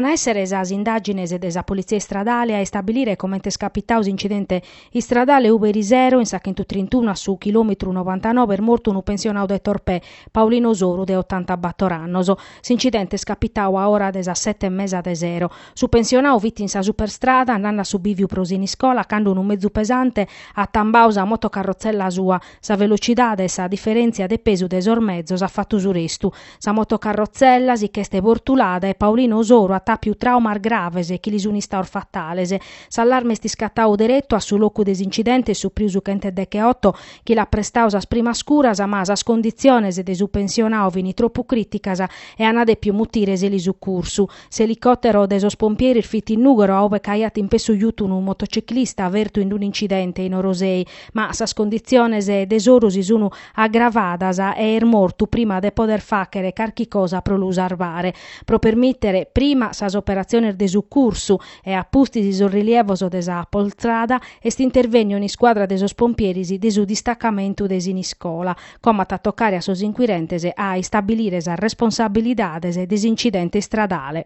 An a èssere sas indàgines de sa Politzia Istradale a istabilire comente est capitadu s'incidente istradale ube erisero in sa chentutrintuno a su chilòmetru novantanove est mortu unu pensionadu de Torpè, Paolino Soru de otantabator annos. S'incidente est capitadu a ora de sas sete e mesa de sero. Su pensionadu fit in sa superstrada andende a su bìviu pro Siniscola cando unu mezu pesante at tambadu sa motocarrotzella sua. Sa velocidade e sa diferèntzia de pesu de sos mezos at fatu su restu. Sa motocarrotzella si ch'est bortulada e Paolino Soru at àpiu traumas graves chi li sun istados fatales. S'allarme est iscatadu deretu a su locu de s'incidente supriu su chentedegheoto chi l'at prestadu sas primas curas ma sas conditziones de su pensionadu fin tropu crìticas e an dèpiu mutire s'elisucursu. S'elicòtero de sos pompieris fit in Nùgoro a ube ch'aiat in pessu giutu unu motociclista fertu in un'incidente in Orosei, ma sas conditziones de Soru si sun agravadas e est mortu prima de poder fàghere carchi cosa pro lu sarvare. Pro permìtere prima sas operatziones de sucursu e a pustis sos rilievos de sa poltrada est intervènniu un'iscuadra de sos pompieris de su distacamentu de Siniscola. Como at a tocare a sos inquirentes a istabilire sas responsabilidades de s'incidente istradale.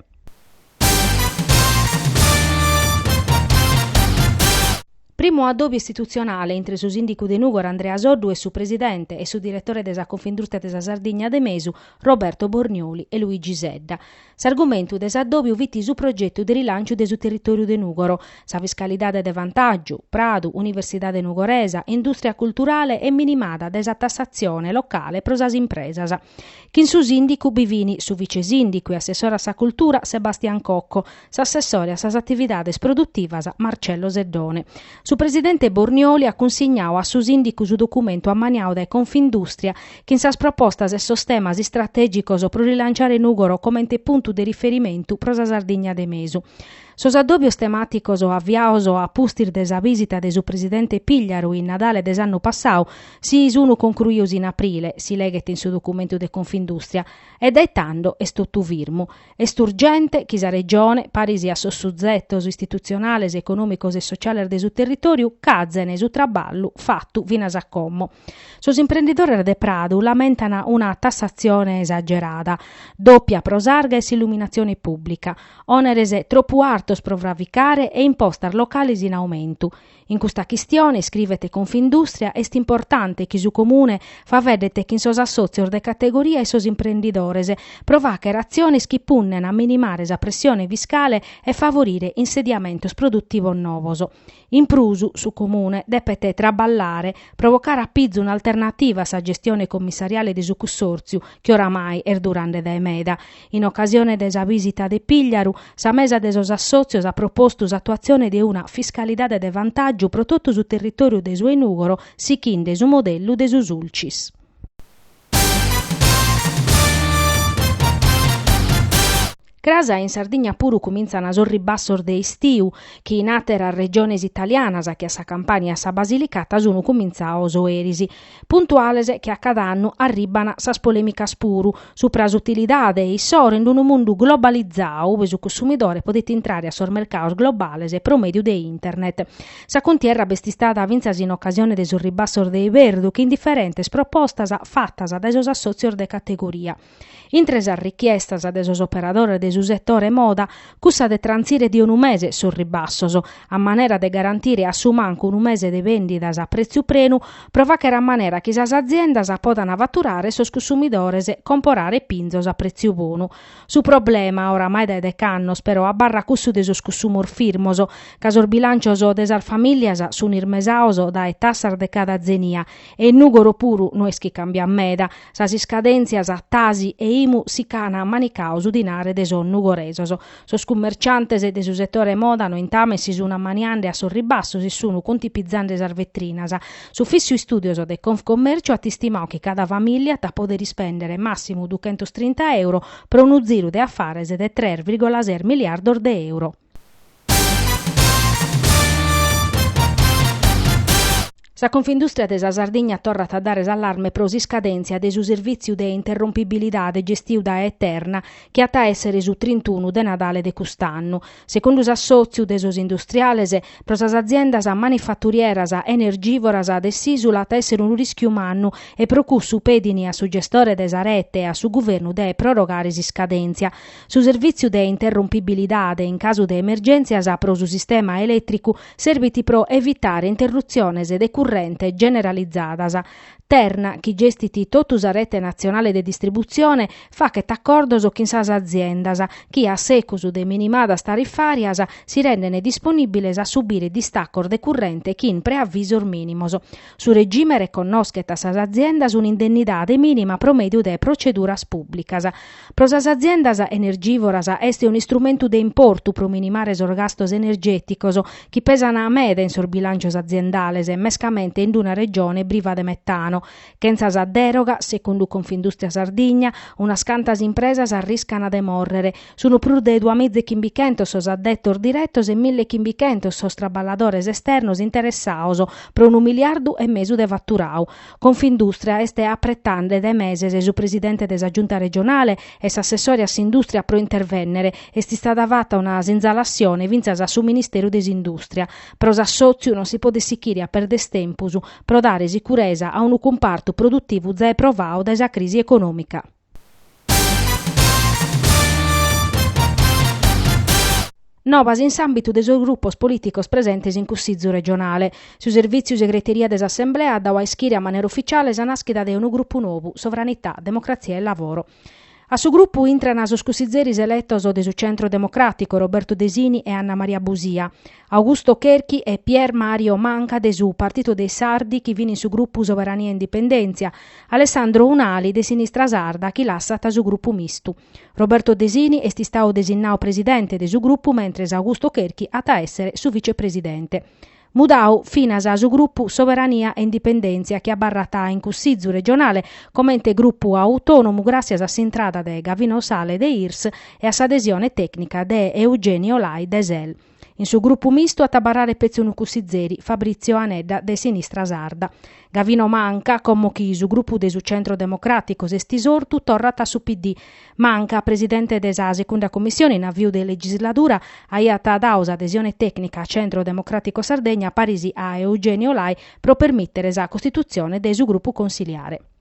Primu addòbiu istitutzionale intre su sìndicu de Nùgoro Andrea Soddu e su presidente e su diretore de sa Confindustria de sa Sardigna de Mesu Roberto Bornioli e Luigi Sedda. S'argumentu de s'addòbiu fit su progetu de rilànciu de su territòriu de Nùgoro, sa fiscalidade de vantàgiu, Pradu, Universidade nugoresa, indùstria culturale e minimada de sa tassatzione locale pro sas impresas. Chin su sìndicu bi fin su vicesìndicu e assessore a sa cultura Sebastian Cocco, s'assessore a sas atividades produtivas Marcello Seddone. Su presidente Bornioli at cunsignadu a su sìndicu su documentu ammaniadu dae Confindustria chin sas propostas e sos temas istratègicos pro rilanciare Nùgoro comente puntu de riferimentu pro sa Sardigna de Mesu. Sos addòbios temàticos aviados a pustis de sa bìsita de su presidente Pigliaru in Nadale de s'annu passadu si sun concruidos in aprile, si leghet in su documentu de Confindustria, e dae tando est totu firmu. Est urgente chi sa Regione, paris a sos suzetos istitutzionales, econòmicos e sociales de su territòriu, cazene su traballu fatu finas a como. Sos imprendidores de Pradu lamentan una tassatzione esagerada, dòpia pro s'arga e s'illuminatzione pùblica, òneres tropu artos pro fravicare e impostas locales in aumentu. In custa chistione, iscrivet Confindustria, est importante chi su Comune faveddet chin sos assòtzios de categoria e sos imprendidores pro fàghere atziones chi punnen a minimare sa pressione fiscale e favorire insediamentos produtivos novos. In prus, su Comune depet traballare pro bocare a pizu un'alternativa a sa gestione commissariale de su cussòrtziu, chi oramai est durande dae meda. In ocasione de sa bìsita de Pigliaru, sa mesa de sos assòtzios at propostu s'atuatzione de una fiscalidade de vantàgiu pro totu su territòriu de su 'e Nùgoro sighende su modellu de su Sulcis. Cras in Sardigna puru cumintzan sos ribassos de istiu, chi in àteras regiones italianas, che a sa Campania e a sa Basilicata, sun cumintzados eris. Puntuales che a cada annu arribban sas polèmicas puru, supra s'utilidade issoro in unu mundu globalizadu ue su cussumidore podet intrare a sos mercados globales pro mèdiu de internet. Sa cuntierra b'est istada fintzas in ocasione de sos ribassos de iberdu chin diferentes propostas fatas dae sos assòtzios de categoria. Intre sas richiestas de sos operadores de su setore moda, cussa de trantzire de unu mese sos ribassos, a manera de garantire a su mancu unu mese de bèndidas a prètziu prenu, pro fàghere a manera chi sas aziendas podant faturare e sos cussumidores comporare pinzos a prètziu bonu. Su problema, oramai dae dech'annos, però, abarrat cussu de sos cussumos firmos, ca sos bilàncios de sas famìlias sunt ismesados dae tassas de cada zenia e in Nùgoro puru no est chi càmbiat meda, Sas iscadèntzias Tasi e Imu si ch'an manicadu su dinare de sos nugoresos. Sos cummerciantes de su setore moda nointames si sun ammaniende a sos ribassos e sun contipizende sas vetrinas. S'Ufìssiu Istùdios de Confcommercio at istimadu chi cada famìllia at a pòdere ispèndere màssimu duchentostrinta euro pro unu ziru de afares de tres vìrgola ses miliardos de euro. Sa Confindustria de sa Sardigna torrat a dare s'allarme pro s'iscadèntzia de su servìtziu de interrompibilidade gestiu dae Terna chi at a èssere su trintunu de Nadale de cust'annu. Segundu s'assòtziu de sos industriales, pro sas aziendas manifaturieras energìvoras de s'ìsula at a èssere unu rìschiu mannu e pro cussu pedin a su gestore de sa rete e a su guvernu de prorogare s'iscadèntzia. Su servìtziu de interrompibilidade in casu de emergèntzias pro su sistema elètricu serbit pro evitare interrutziones de currente generalizadas. Terna, chi gestit totu sa rete natzionale de distributzione, faghet acordos chin sas aziendas chi, a secus de minimadas tarifàrias, si renden disponìbiles a subire distacos de currente chin preavisos mìnimos. Su regime reconnoschet a sas aziendas un'indennidade mìnima pro mèdiu de proceduras pùblicas. Pro sas aziendas energìvoras est un'istrumentu de importu pro minimare sos gastos energèticos chi pesan meda in sos bilàncios aziendales, mescamente in una regione briva de metano. Chentza sa dèroga, segundu Confindustria Sardigna, unas cantas impresas arriscan de mòrrere. Sunt prus de duamiza e chimbichentos sos addetos diretos e mille e chimbichentos sos traballadores esternos interessados pro unu miliardu e mesu de faturadu. Confindustria est apretende de meses su presidente de sa Giunta regionale e s'assessore a s'Indùstria pro intervènnere. Est istada fata una sinzalassione fintzas a su Ministeru de s'Indùstria. Pro s'assòtziu non si podet sichire a perder tempus pro dare sicuresa a unu cumpartu produtivu zae provadu dae sa crisi econòmica. Novas in s'àmbitu de sos grupos polìticos presentes in Cussizu regionale. Su servìtziu segreteria de s'Assemblea at dadu a ischire a manera ufitziale sa nàschida de unu grupu nou, Sovranità, Democrazia e Lavoro. A su grupu intran sos cussizeris eletos de su Centro Democràtico Roberto Desini e Anna Maria Busia. Augusto Cherchi e Pier Mario Manca de su Partito dei Sardi chi fin in su grupu Soberania e Indipendèntzia, Alessandro Unali de Sinistra Sarda chi lassat su grupu mistu. Roberto Desini est istadu desinnadu presidente de su grupu mentres Augusto Cherchi at a èssere su vicepresidente. Mudadu finas su grupu Soberania e Indipendèntzia chi abarrat in Cussizu regionale comente grupu autònomu gràssias a s'intrada de Gavino Sale de IRS e a s'adesione tècnica de Eugenio Lai de SEL. In su grupu mistu at a abarrare petzi unu cussizeri, Fabrizio Anedda de Sinistra Sarda. Gavino Manca, como chi su grupu de su Centro Democràtico s'est isortu, torrat a su PD. Manca, presidente de sa segunda commissione in aviu de legisladura, aiat dadu s'adesione tècnica a Centro Democràtico Sardegna paris a Eugenio Lai pro permìtere sa costitutzione de su grupu consiliare.